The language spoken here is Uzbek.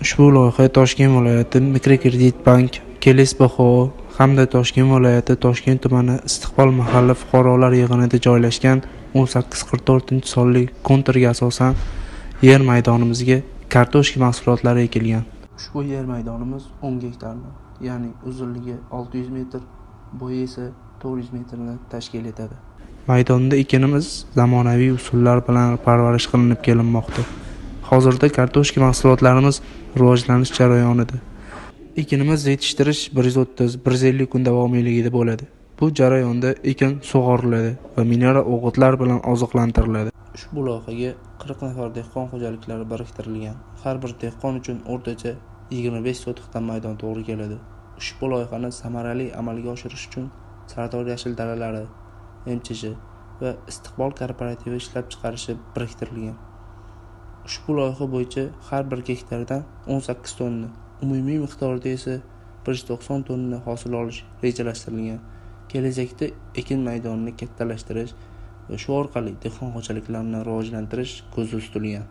Ushbu loyiha Toshkent viloyati Mikrokreditbank, Keles BHO hamda Toshkent viloyati Toshkent tumani Istiqbol mahalla fuqarolar yig'inida joylashgan 1844-sonli konturga asosan yer maydonimizga kartoshka mahsulotlari ekilgan. Ushbu yer maydonimiz 10 gektarni, ya'ni uzunligi 600 metr, bo'yi esa 400 metrni tashkil etadi. Maydonda ekinimiz zamonaviy usullar bilan parvarish qilinib kelinmoqda. Hozirda kartoshka mahsulotlarimiz rivojlanish jarayonida. Ekinimiz yetishtirish 130-150 kun davomiyligida bo'ladi. Bu jarayonda ekin sug'oriladi va mineral o'g'itlar bilan oziqlantiriladi. Ushbu loyihaga 40 nafar dehqon xo'jaliklari biriktirilgan. Har bir dehqon uchun o'rtacha 25 sotixdan maydon to'g'ri keladi. Ushbu loyihani samarali amalga oshirish uchun Sardor yashil dalalari, MChJ va Istiqbol kooperativ ishlab chiqarishi biriktirilgan. Ushbu loyiha bo'yicha har bir gektardan 18 tonna, umumiy miqdorda esa 190 tonna hosil olish rejalashtirilgan. Kelajakda ekin maydonini kattalashtirish va shu orqali dehqon xo'jaliklarini rivojlantirish ko'zda tutilgan.